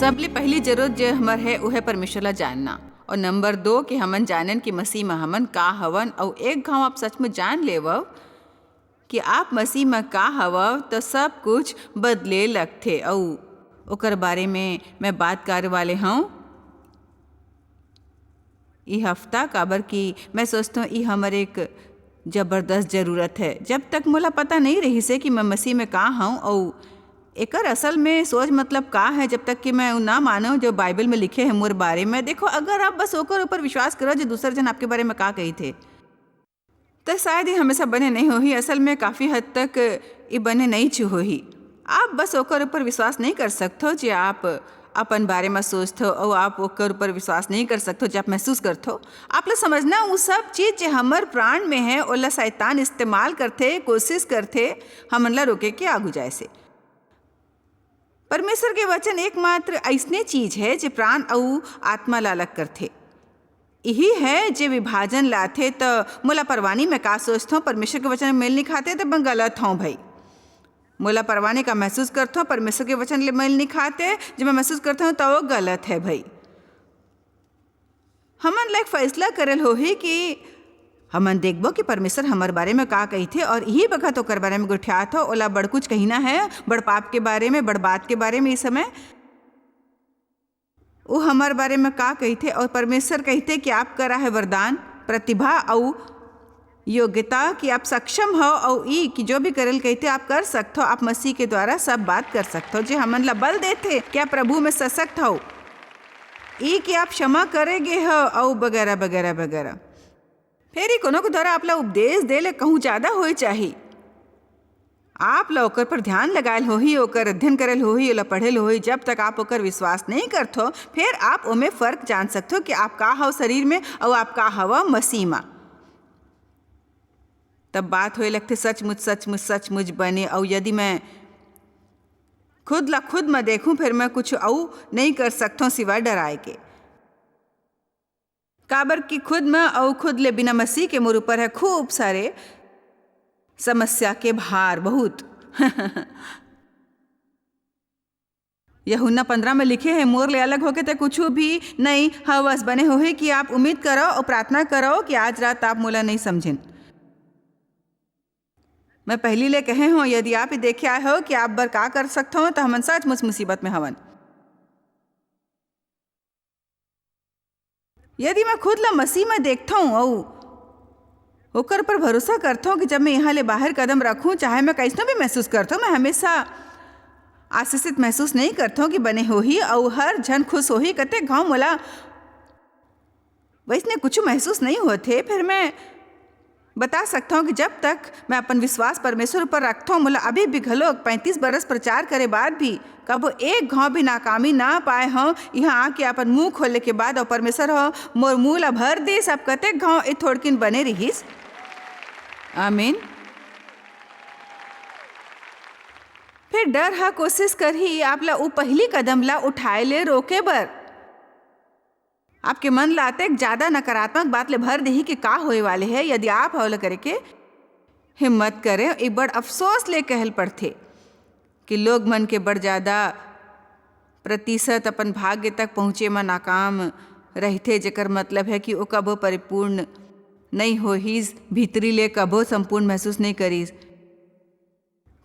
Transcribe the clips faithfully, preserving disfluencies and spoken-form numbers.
सबले पहिली जरूरत जे हमर हे, वो हे परमेश्वर ला जानना। और नंबर दो, कि हमन जानन कि मसीह म हमन का हवन। और एक घाव आप सचमुच जान लेवव कि आप मसीह म का हवव, तो सब कुछ बदले लगथे। और ओकर बारे में मैं बात करे वाले हूँ ई हफ्ता, काबर कि मैं सोचथों, ई हमर एक जबरदस्त जरूरत है। जब तक मोला पता नहीं रहिस हे कि मैं मसीह में का हूँ और एकर असल में सोच मतलब का है, जब तक कि मैं ना मानव जो बाइबल में लिखे है मोर बारे में। देखो, अगर आप बस ओकर ऊपर विश्वास करो जो दूसर जन आपके बारे में का कही थे, तो शायद ये हमेशा बने नहीं होही। असल में काफ़ी हद तक ये बने नहीं छु होही। आप बस ओकर ऊपर विश्वास नहीं कर सकथो जे आप अपन बारे में सोचथो, और आप ओकर ऊपर विश्वास नहीं कर सकथो जे आप महसूस करथो। आप ला समझना, वो सब चीज जे हमर प्राण में है, ओला शैतान इस्तेमाल करथे, कोशिश करथे हमन ला रोके के आगू जाए से। परमेश्वर के वचन एकमात्र अइसने चीज है जे प्राण अऊ आत्मा ला अलग करथे। इही है जे विभाजन लाथे। त मोला परवानी में का सोचथों, परमेश्वर के वचन में मेल नहीं खाते, त मैं गलत हूँ भाई। मोला परवानी का महसूस करथों, परमेश्वर के वचन ले मेल नहीं खाते, जो मैं महसूस करथों, त वो गलत है भाई। हमन ला एक फैसला करल होही कि हमन देखबो कि परमेश्वर हमर बारे में का कहिथे, और इही बखत ओकर बारे में गोठियात हो, ओला बड़ कुछ कहिना है, बड़ पाप के बारे में, बड़ बात के बारे में। इस समय वो हमर बारे में का कहिथे, और परमेश्वर कहिथे कि आप करा है वरदान, प्रतिभा अउ योग्यता, कि आप सक्षम हो, अउ ई कि जो भी करल कहिथे आप कर सकथो, आप मसीह के द्वारा सब बात कर सकथो, जे हमन ला बल देथे कि आप प्रभु में सशक्त हो, ई कि आप क्षमा करे गे हो, अउ वगैरह वगैरह वगैरह। फेर ई कोनो के द्वारा आप ला उपदेश दे ले कहूँ ज्यादा होए चाही। आप ला ओकर पर ध्यान लगायल होही, ओकर अध्ययन करल होही, ओला पढ़ल होही। जब तक आप ओकर विश्वास नहीं करथो, फेर आप ओमे फर्क जान सकथो कि आप का हव शरीर में अउ आप का हव मसीह मा। तब बात होए लगथे सचमुच, सचमुच, सचमुच बने। अउ यदि मैं खुद ला खुद म देखूं, फेर मैं कुछ अउ नहीं कर सकथों सिवाय डराए के। काबर कि खुद म अउ खुद ले बिना मसीह के मोर ऊपर है खूब सारे समस्या के भार, बहुत। यूहन्ना पन्द्रह में लिखे है, "मोर ले अलग होके ते कुछु भी नहीं हवस। बने होही कि आप उम्मीद करो और प्रार्थना करो कि आज रात आप मोला नहीं समझेन।" मैं पहली ले कहे हूँ, यदि आप ही देखे आए हो कि आप बर का कर सकते हो, तो हमन सचमुच मुसीबत में हवन। यदि मैं खुद ला मसीह में देखता हूँ अउ ओकर पर भरोसा करता हूँ कि जब मैं यहाँ ले बाहर कदम रखूँ, चाहे मैं कैसनो भी महसूस करता हूँ, मैं हमेशा आशीषित महसूस नहीं करता हूँ कि बने होही अउ हर झन खुश होही। कतेक घाव मोला वैसने कुछ महसूस नहीं होते, फिर मैं बता सकता हूँ कि जब तक मैं अपन विश्वास परमेश्वर ऊपर रखता हूँ, मोला अभी भी घलो पैंतीस बरस प्रचार करे बाद भी कबो एक घाव भी नाकामी ना पाए हूँ। यहाँ आके अपन मुंह खोले के बाद और परमेश्वर हो मोर मुंह ला भर दे, सब कतेक घाव ए थोड़किन बने रहिस। आमीन। फिर डर हा कोशिश करही आप ला उ पहली कदम ला उठाए ले रोके बर। आपके मन ला अतेक ज्यादा नकारात्मक बात ले भर देही कि का होए वाले है। यदि आप ह ओला करे के हिम्मत करें, एक बड़ अफसोस ले कहल पड़थे कि लोग मन के बड़ ज्यादा प्रतिशत अपन भाग्य तक पहुँचे म नाकाम रहिथे, जेकर मतलब है कि वो कभो परिपूर्ण नहीं होहिस, भीतरी ले कभो संपूर्ण महसूस नहीं करिस।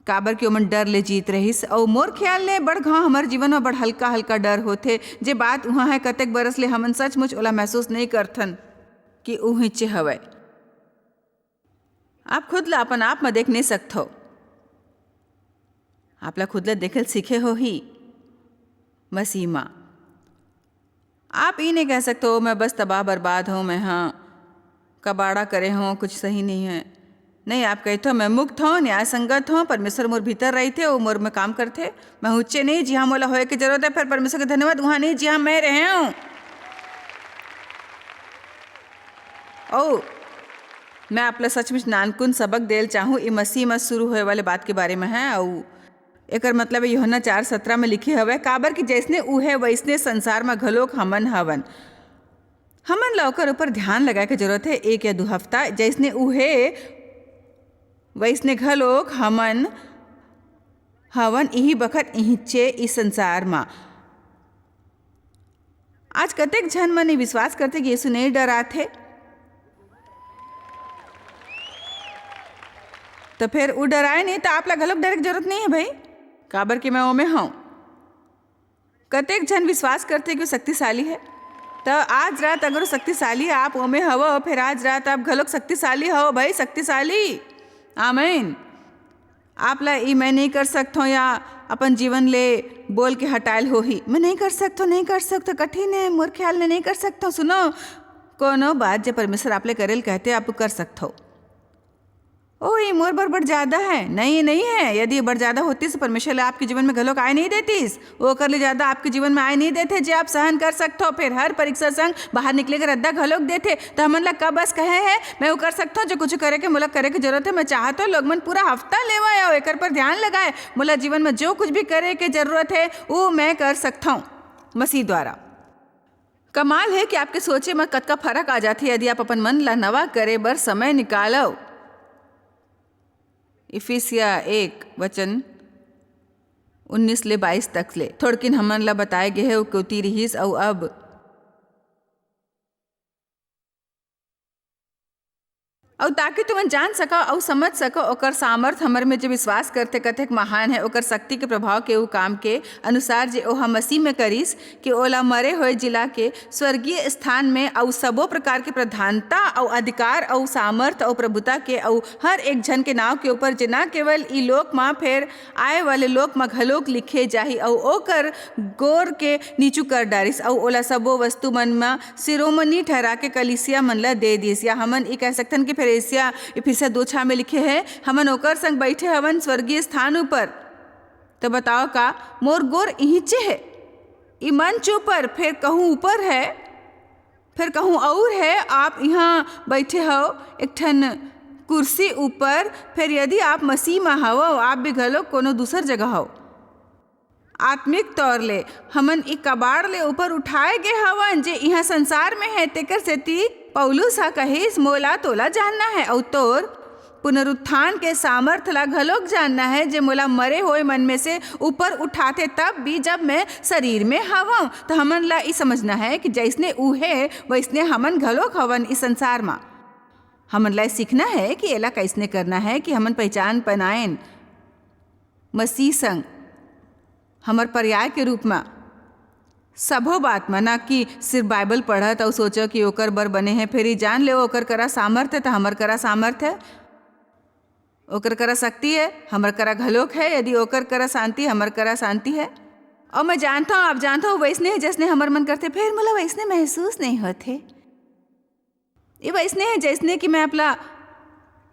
काबर कि ओमन डर ले जीत रहिस। अउ मोर ख्याल ले बड़ घाव हमर जीवन म बड़ हल्का-हल्का डर होथे, जे बात उहाँ हे कतेक बरस ले हमन सचमुच ओला महसूस नइ करथन कि उहींचे हवय। आप खुद ला अपन आप म देख नइ सकथव। आप ला खुद ला देखे ल सीखे होही मसीह म। आप ई नइ कह सकथव, "मैं बस तबाह बर्बाद हंव, मैं ह कबाड़ा करे हंव, कुछ सही नइ हे।" नहीं, आप कहिथव, "मैं मुक्त हंव, न्याय संगत हंव, परमेश्वर मोर भीतर रहिथे, वो मोर में काम करथे। मैं उच्चे नइ जिहां मोला होए के जरूरत हे, फेर परमेश्वर के धन्यवाद, उहां नइ जिहां मैं रहे हंव।" अउ मैं आप ला सचमुच नानकुन सबक देल चाहूं, ई मसीह म शुरू होए वाले बात के बारे में है। अउ एकर मतलब है यूहन्ना चार सत्रह में लिखे हवय, "काबर कि जइसने ऊ हे, वइसने संसार म घलोक हमन हवन।" हमन ला ओकर ऊपर ध्यान लगाए के जरूरत हे, एक या दू हफ्ता। जइसने ऊ हे, वइसने घलोक हमन हवन इही बखत इहिंचे इस संसार म। आज कतेक झन मन ये विश्वास करथे कि यीशु नहीं डराथे। तो फिर वो डराए नहीं, तो आप ला घलोक डरे के जरूरत नहीं है भाई, काबर कि मैं ओमे हूँ। कतेक झन विश्वास करथे कि वो शक्तिशाली है। तो आज रात अगर वो शक्तिशाली है, आप ओमे हवो, फिर आज रात आप घलोक शक्तिशाली हो भाई, शक्तिशाली। आमीन। आप ला ई मैं नहीं कर सकथो या अपन जीवन ले बोल के हटायल होही, मैं नहीं कर सकथो, नहीं कर सकथो, कठिन है, मोर ख्याल ले नहीं कर सकथो। सुनो, कोनो बात जे परमेश्वर आप ले करेल कहते, आप कर सकथो। ओ, ये मोर बर बड़ ज्यादा है। नहीं, ये नहीं है। यदि ये बड़ ज्यादा होतीस, परमेश्वर ला आपके जीवन में घलोक आय नहीं देतीस। वो ओकर ले ज्यादा आपके जीवन में आय नहीं देथे, जे आप सहन कर सकथो। फिर हर परीक्षा संग बाहर निकले के रद्दा घलोक देथे। तो हमन ला कब बस कहे है, मैं वो कर सकथो, जो कुछ करे के मोला करे के जरूरत है। मैं चाहतो लोग मन पूरा हफ्ता लेवा या एकर पर ध्यान लगाए। मोला जीवन में जो कुछ भी करे के जरूरत है, वो मैं कर सकथो मसीह द्वारा। कमाल है कि आपके सोचे म कतका फरक आ जाथे, यदि आप अपन मन ला नवा करे बर समय निकालव। इफिसिया एक वचन उन्नीस ले बाईस तक ले। थोड़किन हमन ला बताए गे हे, ओ कोती रिहिस, अउ अब अउ ताकि तुमन जान सको अउ समझ सको ओकर सामर्थ, हमर में जे विश्वास करथे, कतेक महान है, ओकर शक्ति के प्रभाव के उ काम के अनुसार जे ओहा मसीह में करिस, कि ओला मरे होए जिला के स्वर्गीय स्थान में अउ सबो प्रकार के प्रधानता अउ अधिकार अउ सामर्थ अउ प्रभुता के अउ हर एक झन के नाव के ऊपर, जे न केवल ई लोक म, फेर आए वाले लोक म घलोक लिखे जाही, अउ ओकर गोर के नीचू कर डारिस, अउ ओला सबो वस्तु मन म शिरोमणि ठहरा के कलीसिया मन ल दे दिस। या हमन ई कह सकथन कि फिर एशिया, इफिसिया दो छः में लिखे है, "हमन ओकर संग बैठे हवन स्वर्गीय स्थान ऊपर।" तो बताओ, का मोर गोर इहिचे है, ई मंच ऊपर, फिर कहूँ ऊपर है, फिर कहूँ अउर है, आप इहाँ बैठे हव एक ठन कुर्सी ऊपर, फिर यदि आप मसीह म हवव, आप भी घलो कोनो दूसर जगह हव। आत्मिक तौर ले हमन ई कबाड़ ले ऊपर उठाए गे हवन, जे इहाँ संसार में है। तेकर सेती पौलुस ह कहिस, "मोला तोला जानना है अउ तोर पुनरुत्थान के सामर्थ ला घलोक जानना है, जे मोला मरे होए मन में से ऊपर उठाथे, तब भी जब मैं शरीर में हवं।" तो हमन ला ई समझना है कि जैसने ऊ हे, वैसने हमन घलोक हवन इस संसार मा। हमन ला सीखना है कि एला कैसने करना है कि हमन पहचान बनाएन मसीह संग हमर पर्याय के रूप म सबो बात म, ना कि सिर्फ बाइबल पढ़त अउ सोचो कि ओकर बर बने हे, फेर ई जान लेव ओकर करा सामर्थ हे त हमर करा सामर्थ हे, ओकर करा शक्ति हे, हमर करा घलोक हे। यदि ओकर करा शांति, हमर करा शांति हे। अउ मैं जानथव, आप जानथव, वैसने हे जैसने हमर मन करथे, फेर मोला वैसने महसूस नहीं होथे। ये वैसने हे जैसने कि मैं अपला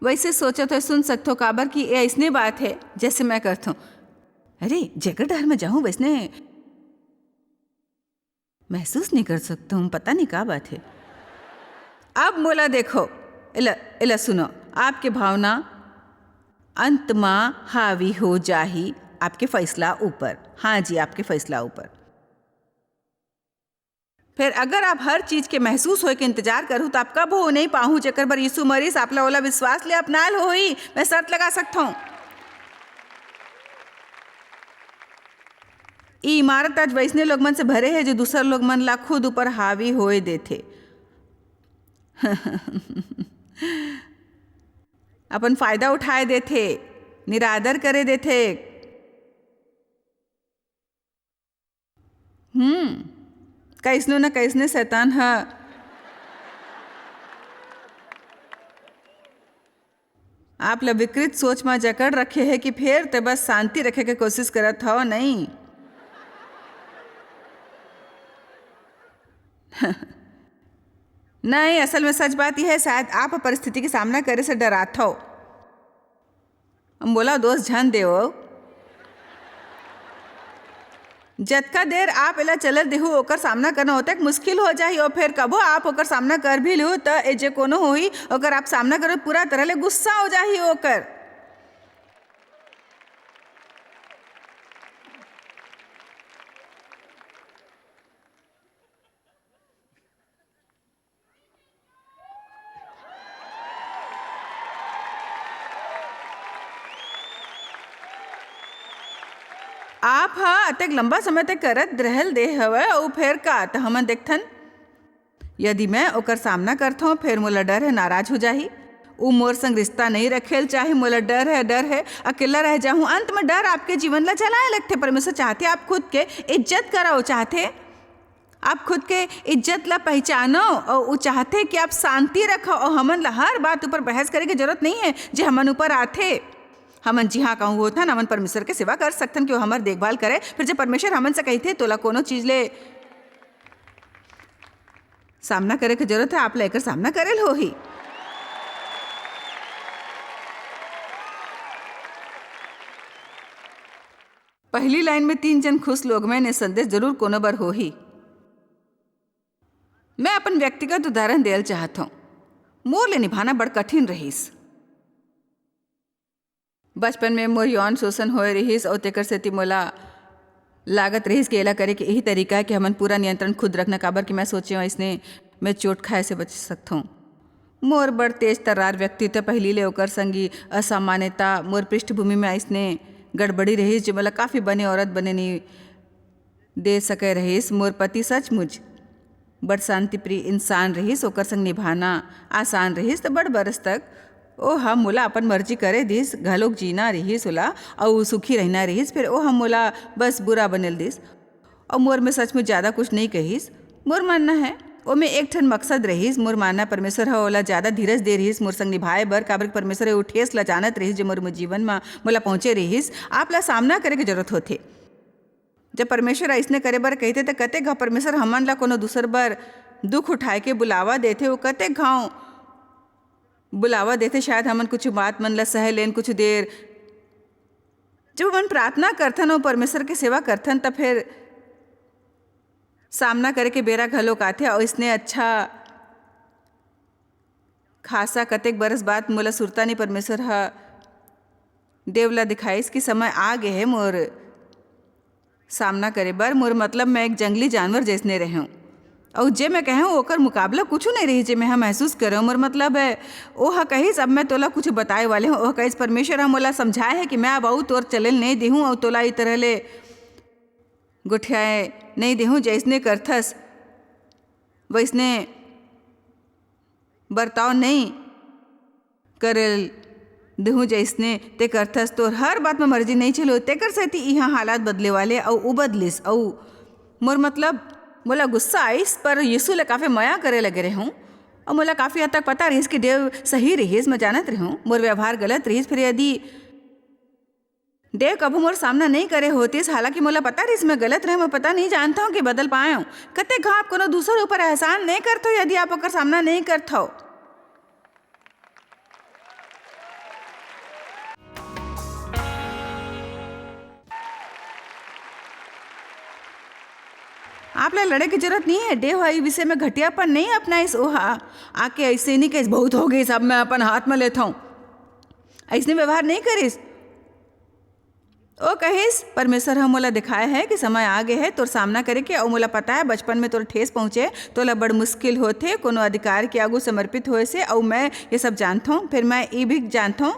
वैसे सोचत होय सुन सकथव, काबर कि ये अइसने बात हे जैसे मैं करथव। अरे, जेकर डहर में जाहूं वैसने महसूस नहीं कर सकथव, पता नहीं का बात हे। अब मोला देखो, एला, एला सुनो, आपके भावना अंत मा हावी हो जाही आपके फैसला ऊपर। हाँ जी, आपके फैसला ऊपर। फेर अगर आप हर चीज के महसूस होए के इंतजार करहू, त आप कभू नहीं पाहू, जेकर बर यीशु मरीस, आपला ओला विश्वास ले अपनाल होही। मैं शर्त लगा सकथव। ई इमारत आज वैसने लोग मन से भरे हे, जो दूसर लोग मन ला खुद ऊपर हावी होए देथे। अपन फायदा उठाए देथे, निरादर करे देथे। हम्म, कैसनो न कैसने शैतान ह आप ल विकृत सोच म जकड़ रखे हे कि फेर ते बस शांति रखे के कोशिश करत हव, नहीं? नहीं, असल में सच बात यह है, शायद आप परिस्थिति के सामना करे से डरात हव। मोला दोष झन देवव। जतका देर आप एला चलत देहू, ओकर सामना करना ओतेक मुश्किल हो जाही, और फेर कभो आप ओकर सामना कर भी लेहू, त ए जे कोनो होही, ओकर आप सामना करो, पूरा तरह ले गुस्सा हो जाही ओकर। आप ह अतेक लंबा समय तक करत रहल दे हवय, अउ फेर का? त हमन देखथन, यदि मैं ओकर सामना करथौं, फेर मोला डर है नाराज हो जाही। ऊ मोर संग रिश्ता नहीं रखेल चाही, मोला डर है, डर है, अकेला रह जाहूं। अंत में डर आपके जीवन ला जलाए लगथे। परमेश्वर चाहथे आप खुद के इज्जत करव, चाहथे आप खुद के इज्जत ला पहचानव, अउ ऊ चाहथे कि आप शांति रखव, अउ हमन ला हर बात ऊपर बहस करे के जरूरत नहीं है, जे हमन ऊपर आथे। हमन जिहां कहूं होथन, हमन परमेश्वर के सेवा कर सकथन कि वो हमर देखभाल करे। फिर जब परमेश्वर हमन से कहिथे, "तोला कोनो चीज ले सामना करे के जरूरत है, आप ला एकर सामना करे ल होही।" पहली लाइन में तीन जन खुश लोग में ने संदेश जरूर कोनो बर होही। मैं अपन व्यक्तिगत उदाहरण देल चाहत हूँ। मोर ले निभाना बड़ कठिन रहिस। बचपन में मोर यौन शोषण होए रहिस, अउ तेकर सेती मोला लागत रहिस कि एला करे के यही तरीका है कि हमन पूरा नियंत्रण खुद रखना, काबर कि मैं सोचे हूँ, अइसने मैं चोट खाए से बच सकथौं। मोर बड़ तेज तर्रार व्यक्तित्व, पहिली ले ओकर संगी असामान्यता, मोर पृष्ठभूमि में अइसने गड़बड़ी रहिस, जो मोला काफ़ी बने औरत बने नहीं दे सके रहिस। मोर पति सचमुच बड़ शांतिप्रिय इंसान रहिस, ओकर संग निभाना आसान रहिस। त बड़ बरस तक ओ ह मोला अपन मर्जी करे दिस, घलोक जीना रहिस ओला, अउ सुखी रहना रहिस। फिर ओ ह मोला बस बुरा बनेल दिस, अउ मोर में सचमुच ज़्यादा कुछ नहीं कहिस। मोर मानना है, ओमे एक ठन मकसद रहिस। मोर मानना, परमेश्वर ह ओला ज़्यादा धीरज दे रहिस मोर संग निभाए बर, काबर कि परमेश्वर ह ओ ठेस ला जानत रहिस, जे मोर जीवन म मोला पहुँचे रहिस। आप ला सामना करे के जरूरत होथे। जब परमेश्वर अइसने करे बर कहिथे, त कतेक घांव परमेश्वर हमन ला कोनो दूसर बर दुख उठाए के बुलावा देथे, वो कतेक घांव बुलावा देथे, शायद हमन कुछ बात मन ला सह लेन कुछ देर। जब हमन प्रार्थना करथन अउ परमेश्वर के सेवा करथन, त फेर सामना करे के बेरा घलोक आथे, अउ अइसने अच्छा खासा कतेक बरस बाद मोला सुरता नहीं, परमेश्वर ह देव ला दिखाइस कि समय आ गे हे मोर सामना करे बर। मोर मतलब, मैं एक जंगली जानवर जइसने रहेंव। अउ जे मैं कहेंव, ओकर मुकाबला कुछू नहीं रहिस, जे मैं ह महसूस करेंव। मोर मतलब है, ओ ह कहिस, "अब मैं तोला कुछ बताए वाले हूँ।" ओ ह कहिस, "परमेश्वर ह मोला समझाए हे कि मैं अब अऊ तोर चले ल नहीं देहूँ, अऊ तोला ई तरह ले गोठियाए नहीं देहूँ, जइसने करथस, वइसने बर्ताव नहीं करे ल देहूँ, जइसने ते करथस, तोर हर बात म मर्जी नहीं चलो।" तेकर सेती इहाँ हालात बदले वाले अऊ उ बदलिस। अऊ मोर मतलब, मोला गुस्सा आइस, पर यीशु ले काफी मया करे लगे रहूँ। अऊ मोला काफी हद तक पता रहिस कि देव सही रहिस, मैं जानत रहूँ मोर व्यवहार गलत रहिस। फिर यदि देव कभू मोर सामना नहीं करे होतिस, हालांकि मोला पता रहिस मैं गलत रहे, मैं पता नहीं जानता हूँ कि बदल पाए हूँ। कते घाव कोनो दूसर ऊपर एहसान नहीं करथो, यदि आप ओकर सामना नहीं करथो। आप ला लड़े के जरूरत नहीं है। देव ह ई विषय में घटियापन नहीं अपनाइस। ओहा आके ऐसे नहीं कहिस, "बहुत हो गई, सब मैं अपन हाथ में लेता हूँ।" ऐसने व्यवहार नहीं करिस। ओ कहिस, "परमेश्वर ह मोला दिखाए है कि समय आ गे है तोर सामना करे के, अउ मोला पता है बचपन में तोर ठेस पहुँचे, तोला बड़ मुश्किल होथे कोनो अधिकार के आगू समर्पित होए से, अउ मैं ये सब जानथौं। फिर मैं ये भी जानथौं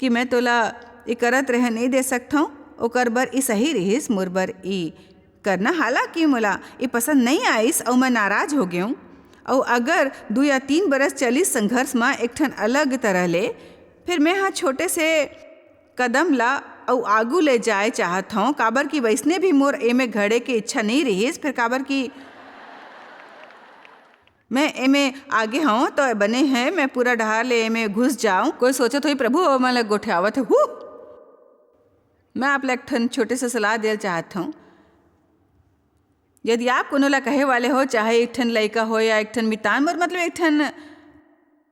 कि मैं तोला ये करत रहे नहीं दे सकथौं, ओकर बर ई सही रिहिस मोर बर ई करना। हालांकि मोला ई पसंद नहीं आइस अउ मैं नाराज हो गेंव। अउ अगर दू या तीन बरस चलिस संघर्ष म एक ठन अलग तरह ले, फिर मैं ह छोटे से कदम ला अउ आगू ले जाए चाहत हौं, काबर कि वइसने भी मोर एमे घड़े के इच्छा नइ रिहिस। फिर काबर कि मैं एमे आगे हौं, तो बने है मैं पूरा डहार ले एमे घुस जाऊं। कोई सोचत होही, "प्रभु, ओमन ला गोठियावत हे, हू!" मैं आप ला एक ठन छोटे से सलाह देल चाहत हौं। यदि आप कोनो ला कहे वाले हो, चाहे एक ठन लइका हो या एक ठन मितान, मोर मतलब एक ठन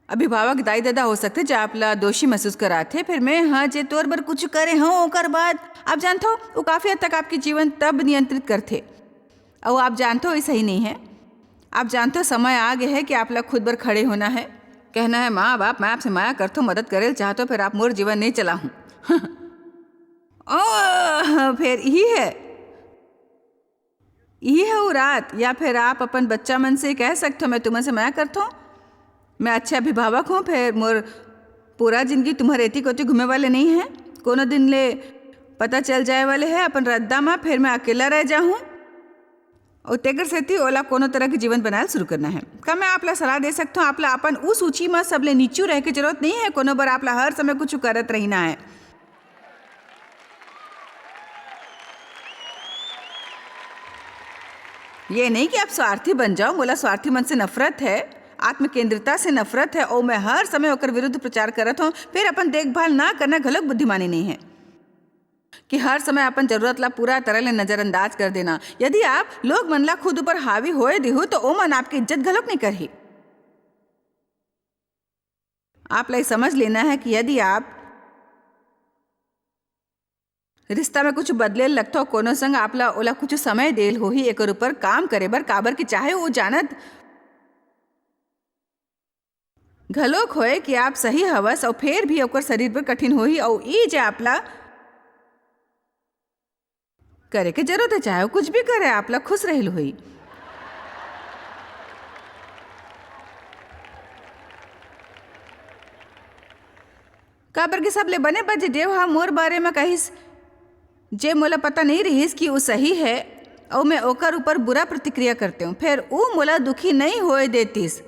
अभिभावक, दाई ददा हो सकथे, जे आप ला दोषी महसूस कराथे। फिर मैं ह जे तोर बर कुछ करे हूँ, ओकर बाद आप जानथो, वो काफी हद तक आपके जीवन तब नियंत्रित करथे। अउ आप जानथो, ये सही नहीं है। आप जानथो, समय आ गया है कि आप ला खुद बर खड़े होना है, कहना है, "माँ बाप, मैं आपसे मया करथो, मदद करे ल चाहथो, फिर आप मोर जीवन नहीं चलाहूँ।" ओ, फिर यही है। इही ह वो रात, या फिर आप अपन बच्चा मन से कह सकथो, "मैं तुमन से मया करथो, मैं अच्छे अभिभावक हूँ, फिर मोर पूरा जिंदगी तुम्हर एती कोती घूमे वाले नहीं है।" कोनो दिन ले पता चल जाए वाले हे अपन रद्दा म, फेर मैं अकेला रह जाहूं। अउ तेकर सेती ओला कोनो तरह के जीवन बनाए ल शुरू करना हे। का मैं आप ला सलाह दे सकथव, आप ला अपन उ सूची म सबले नीचू रहे के जरूरत नहीं हे। कोनो बर आप ला हर समय कुछ करत रहिना हे। ये नहीं कि आप स्वार्थी बन जाओ। मोला स्वार्थी मन से नफरत हे, आत्मकेंद्रिता से नफरत हे, अउ मैं हर समय ओकर विरुद्ध प्रचार करत हूँ। फिर अपन देखभाल ना करना घलोक बुद्धिमानी नहीं हे। कि हर समय अपन जरूरत ला पूरा तरह ले नजरअंदाज कर देना। यदि आप लोग मन ला खुद ऊपर हावी होए दिहू, तो ओमन आपके इज्जत घलोक नहीं करही। आप ला ये समझ लेना हे कि यदि आप रिश्ता में कुछ बदले लगथव कोनो संग, आप ला ओला कुछ समय देल होही एकर ऊपर काम करे बर, काबर कि चाहे वो जानत घलोक होए कि आप सही हवस, अउ फेर भी ओकर शरीर बर कठिन होही, अउ ई जे आप ला करे के जरूरत हे, चाहे वो कुछ भी करे, आप ला खुश रहल होही। काबर के सबले बने बात जे डेव हा मोर बारे म कहिस, जे मोला पता नहीं रहिस कि वो सही हे, अउ मैं ओकर ऊपर बुरा प्रतिक्रिया करते हूँ, फेर वो मोला दुखी नहीं होए देतिस।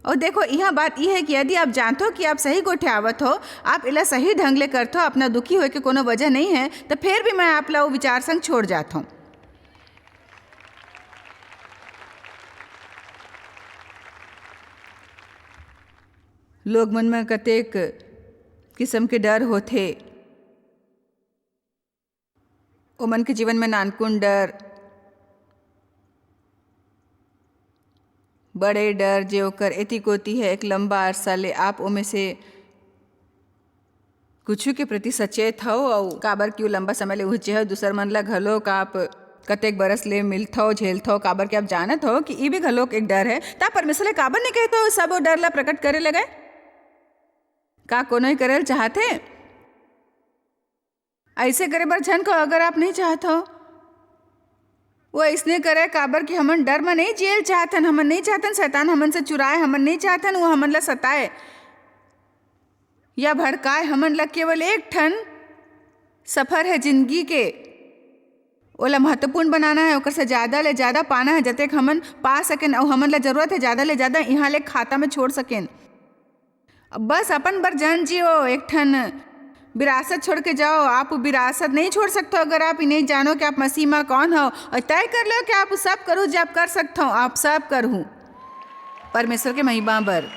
अउ देखो, इहाँ बात ई हे कि यदि आप जानथो कि आप सही गोठे आवत हो, आप एला सही ढंग ले करथो, अपना दुखी होए के कोनो वजह नहीं हे, त फेर भी मैं आप ला वो विचार संग छोड़ जात हूँ। लोग मन में कतेक किस्म के डर होथे। ओमन के जीवन में नानकुन डर, बड़े डर, जे ओकर एती कोती हे, एक लंबा अरसा ले आप ओमे से कुछु के प्रति सचेत हव, अउ काबर कि वो लंबा समय ले उहचे हव, दूसर मन ला घलोक आप कतेक बरस ले मिलथव, झेलथव, काबर कि आप जानत हव कि ई भी घलोक एक डर हे। त परमेश्वर ले काबर नहीं कहथव सब वो डर ला प्रकट करे लगे? का कोनो ही करे ल चाहथे? ऐसे करे बर झन कहो, अगर आप नहीं चाहत हो। वो ऐसने करे, काबर कि हमन डर म नहीं जियल चाहतन, हमन नहीं चाहतन शैतान हमन से चुराए, हमन नहीं चाहतन वो हमन ला सताए या भड़काए। हमन ला केवल एक ठन सफर है जिंदगी के, ओला महत्वपूर्ण बनाना है, ओकर से ज्यादा ले ज्यादा पाना है, जतेक हमन पा सकेन, अउ हमन ला जरूरत है ज्यादा ले ज्यादा यहाँ ले खाता में छोड़ सकेन। अब बस अपन बर जान जियो, एक ठन विरासत छोड़ के जाओ। आप विरासत नहीं छोड़ सकते हो अगर आप ये नहीं जानो कि आप मसीह में कौन हो, और तय कर लो कि आप सब करो जो आप कर सकते हो, आप सब करहू परमेश्वर के महिमा बर।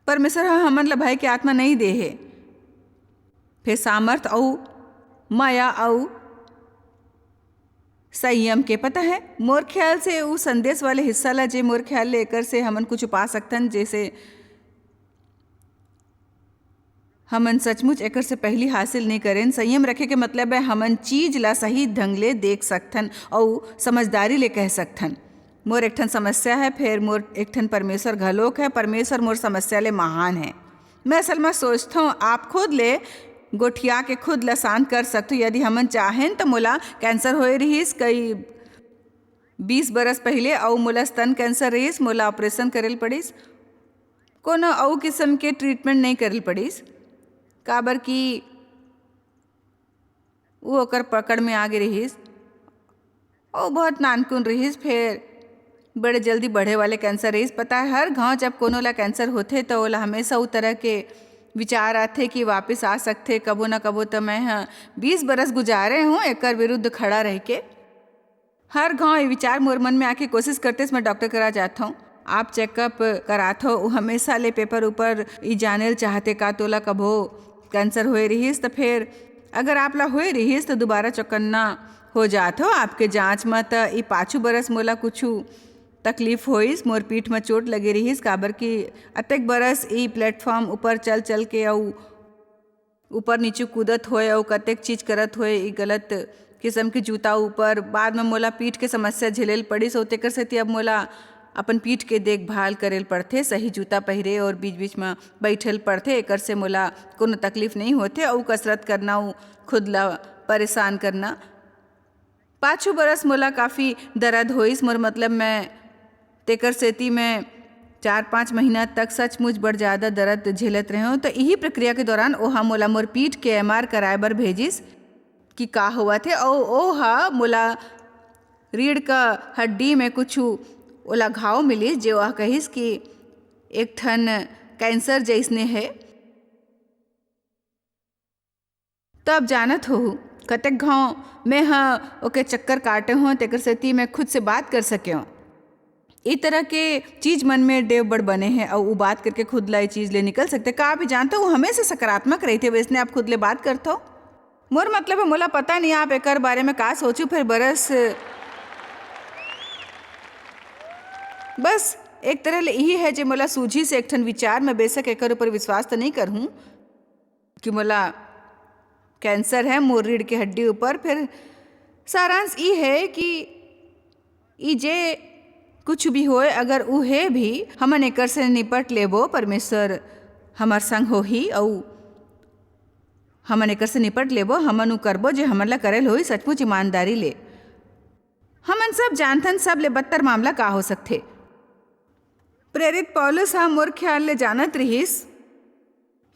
परमेश्वर ह हमन ला भय के आत्मा नहीं दे हे, फेर सामर्थ अउ मया अउ संयम के। पता है, मोर ख्याल से उ संदेश वाले हिस्सा ला, जे मोर ख्याल ले एकर से हमन कुछ पा सकथन, जैसे हमन सचमुच एकर से पहली हासिल नहीं करेन। संयम रखे के मतलब है हमन चीज ला सही ढंग ले देख सकथन अउ समझदारी ले कह सकथन। मोर एक ठन समस्या है, फेर मोर एक ठन परमेश्वर घलोक है। परमेश्वर मोर समस्या ले महान है। मैं असल में सोचथों, आप खुद ले गोठिया के खुद ला शांत कर सकथो। यदि हमन चाहेन, तो मोला कैंसर होए रहिस कई बीस बरस पहले, अउ मोला स्तन कैंसर रहिस, मोला ऑपरेशन करे ल पड़िस, कोनो अउ किस्म के ट्रीटमेंट नहीं करे ल पड़िस, काबर कि वो ओकर पकड़ में आ गे रहिस। वो बहुत नानकुन रहिस, फेर बड़े जल्दी बढ़े वाले कैंसर रहिस। पता है, हर घाव जब कोनो ला कैंसर होथे, तो ओला हमेशा उ तरह के विचार आथे कि वापस आ सकथे कबो ना कबो। तो मैं ह बीस बरस गुजारे हूँ एकर विरुद्ध खड़ा रह के। हर घाव ये विचार मोर मन में आके कोशिश करते, मैं डॉक्टर करा जात हूँ। आप चेकअप करात हो, वो हमेशा ले पेपर ऊपर ई जाने ल चाहते का तोला कभो कैंसर होए रहिस, तो फिर अगर आप ला होए रहिस, तो दोबारा चौकन्ना हो जात हो। आपके जांच म त ई पाछू बरस मोला कुछ तकलीफ होइस, मोर पीठ म चोट लगे रहिस, काबर कि अतेक बरस ई प्लेटफॉर्म ऊपर चल चल के अउ ऊपर नीचे कूदत होए अउ कतेक चीज करत होए, ई गलत किस्म के जूता ऊपर। बाद म मोला पीठ के समस्या झेले ल पड़िस, अउ तेकर सेती अब मोला अपन पीठ के देखभाल करे ल पड़थे, सही जूता पहिरे अउ बीच-बीच म बइठे ल पड़थे। एकर से मोला कोनो तकलीफ नइ होथे अउ कसरत करना अउ खुद ला परेशान करना। पाछू बरस मोला काफ़ी दर्द होइस, मोर मतलब मैं तेकर सेती मैं चार पाँच महीना तक सचमुच बड़ ज्यादा दर्द झेलत रहेंव। तो इही प्रक्रिया के दौरान ओहा मोला मोर पीठ के एमआर कराए बर भेजिस कि का होवत हे, अउ ओहा मोला रीढ़ का हड्डी में कुछ ओला घाव मिलिस, जे ओहा कहिस कि एक ठन कैंसर जैसने हे। तो अब जानत होहू, कतेक घाव मैं ह ओके चक्कर काटे हों, तेकर सेती मैं खुद से बात कर सकेंव। ई तरह के चीज मन में देव बड़ बने हे, अउ उ बात करके खुद ला ए चीज ले निकल सकथे। का आप जानथो, वो हमेशा सकारात्मक रहिथे, वैसने आप खुद ले बात करथो। मोर मतलब है, मोला पता नहीं आप एकर बारे में का सोचू, फिर बरस बस एक तरह ले यही है जे मोला सूझी से एक ठन विचार, मैं बेशक एकर ऊपर विश्वास तो नहीं करहूँ कि मोला कैंसर है मोर रीढ़ के हड्डी ऊपर। फिर सारांश ई है कि ई जे कुछ भी होए, अगर उ हे भी, हमन एकर से निपट लेबो, परमेश्वर हमर संग होही, अउ हमन एकर से निपट लेबो, हमन उ करबो जे हमन ला करे ल होही, सचमुच ईमानदारी ले। हमन सब जानथन, सब ले बदतर मामला का हो सकथे। प्रेरित पौलुस ह मोर ख्याल ले जानत रिहिस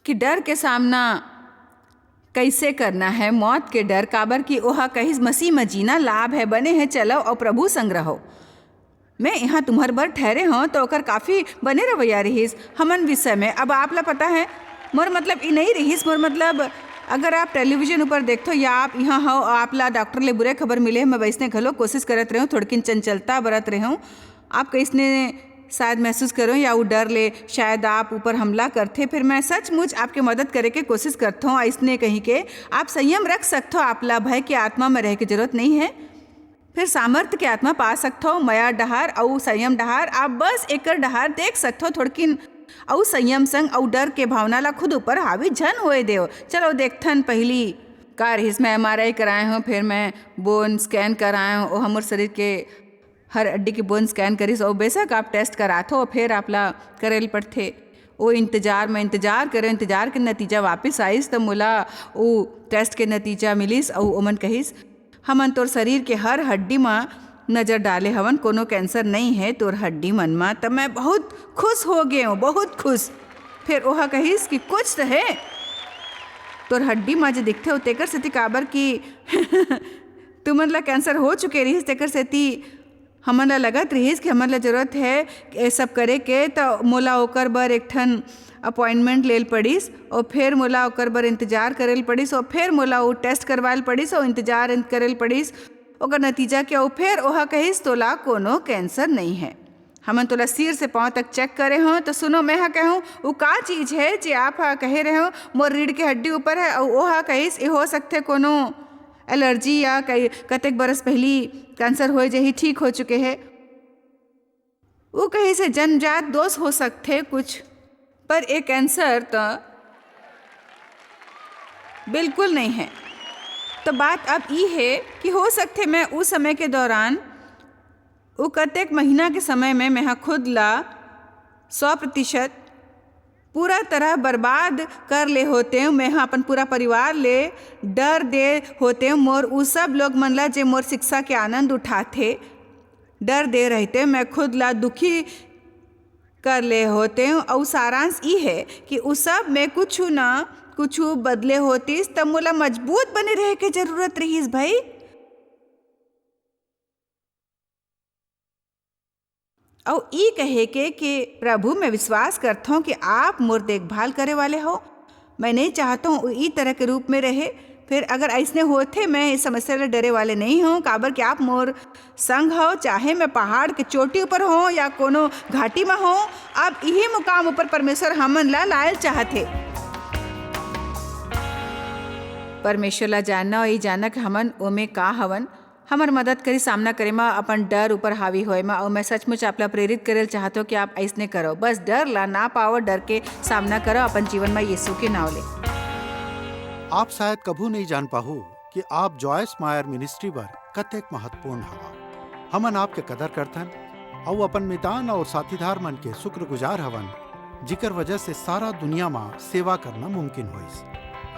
कि डर के सामना कैसे करना है, मौत के डर, काबर कि ओहा कहिस, "मसीह म जीना लाभ है, बने है, चलव अउ प्रभु संग रहव।" मैं यहाँ तुम्हर बर ठहरे हौं, तो ओकर काफी बने रवैया रिहिस हमन विषय में। अब आप ला पता है, मोर मतलब ई नहीं रिहिस, मोर मतलब अगर आप टेलीविजन ऊपर देखथो या आप यहाँ हो, आप ला डॉक्टर ले बुरे खबर मिले, मैं वैसने घलो कोशिश करत रहे हूँ, थोड़किन चंचलता बरत रहे हूँ। आप कैसने शायद महसूस करो या वो डर ले शायद आप ऊपर हमला करथे, फिर मैं सचमुच आपके मदद करे के कोशिश करथो। ऐसने कहीं के आप संयम रख सकथो, आप ला भय के आत्मा में रहे के जरूरत नहीं है। फिर सामर्थ्य के आत्मा पा सकथो, मया डहार अउ संयम डहार। आप बस एकर डहार देख सकथो थोड़किन, अउ संयम संग अउ डर के भावना ला खुद ऊपर हावी झन होए देव। चलो देखथन, पहली का रहिस, मैं एमआरआई कराए हूँ, फिर मैं बोन स्कैन कराए हूँ, ओह मोर शरीर के हर हड्डी के बोन स्कैन करिस। और बेशक आप टेस्ट कराथो, फिर आप ला करे ल पड़थे। ओ इंतजार में इंतजार करे, इंतजार के नतीजा वापिस आइस, त मोला ओ टेस्ट के नतीजा मिलिस, अउ ओमन कहिस, "हमन तोर शरीर के हर हड्डी म नजर डाले हवन, कोनो कैंसर नइ हे तोर हड्डी मन म।" त मैं बहुत खुश हो गेंव, बहुत खुश। फिर ओहा कहिस कि कुछ त हे तोर हड्डी म जे दिखथे, ओ तेकर सेती, काबर कि तुमन ला कैंसर हो चुके रिहिस, तेकर सेती हमन ला लगत रिहिस कि हमन ला जरूरत हे ये सब करे के, त मोला ओकर बर एक ठन अपॉइंटमेंट लेल पड़िस, और फिर मोला ओकर बर इंतजार करे ल पड़िस, और फिर मोला वो टेस्ट करवाए ल पड़िस, और इंतजार इंत-, करे ल पड़िस ओकर नतीजा के, और फिर ओहा कहिस, "तोला कोनो कैंसर नहीं है।" हमन तोला सिर से पांव तक चेक करे हों, तो सुनो, मैं हा कहूं, वो का चीज है जे आप हा कहे रहे हो, मोर रीढ़ के हड्डी ऊपर है, और ओहा कहिस, "ये हो सकथे कोनो एलर्जी या कई, कतेक बरस पहली कैंसर होए जही, ठीक हो चुके है।" वो कहिस, "जन्मजात दोष हो सकथे कुछ, पर ये कैंसर तो बिल्कुल नहीं है।" तो बात अब ई है कि हो सकथे मैं उस समय के दौरान, वो कतेक महीना के समय में मैं हा खुद ला सौ प्रतिशत पूरा तरह बर्बाद कर ले होतेंव। मैं हा अपन पूरा परिवार ले डर दे होतेंव, मोर उ सब लोग मन ला जे मोर शिक्षा के आनंद उठाथे। डर दे रहते मैं खुद ला दुखी कर ले होतेंव। अउ सारांश ई है कि उ सब में कुछु ना कुछु बदले होतिस, त मोला मजबूत बने रहे के जरूरत रहिस भाई। अउ ई कहे के कि प्रभु, मैं विश्वास करथौं कि आप मोर देखभाल करे वाले हो। मैं नहीं चाहता हूँ ई तरह के रूप में रहे। फिर अगर ऐसने होथे, मैं इस समस्या ले डरे वाले नहीं हूँ, काबर कि आप मोर संग हो, चाहे मैं पहाड़ के चोटी ऊपर हों या कोनो घाटी में हों। अब इही मुकाम ऊपर परमेश्वर हमन ला लायल चाहथे। परमेश्वर ला जानना और ई जानना कि हमन ओमे का हवन, हमर मदद करी सामना करे म, अपन डर ऊपर हावी होए म। अउ मैं सचमुच आप ला प्रेरित करे ल चाहत हौं कि आप अइसने करो। बस डर ला ना पाओ, डर के सामना करो अपन जीवन म यीशु के नाव ले। आप शायद कभू नहीं जान पाहू कि आप जॉयस मायर मिनिस्ट्री बर कतेक महत्वपूर्ण हवा। हमन आपके कदर करथन अउ अपन मितान और साथीदार मन के शुक्रगुजार हवन, जिकर वजह से सारा दुनिया म सेवा करना मुमकिन होइस।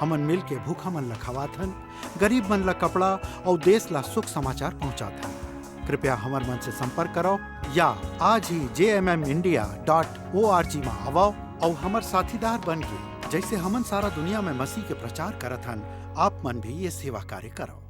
हमन मिल के भूखा मन ला खवाथन, गरीब मन ला कपड़ा अउ देश ला सुख समाचार पहुंचाथन। कृपया हमर मन से संपर्क करव या आज ही जे M M India dot O R G म आवव अउ हमर साथीदार बन के, जइसे हमन सारा दुनिया में मसीह के प्रचार करत हन, आप मन भी ये सेवा कार्य करव।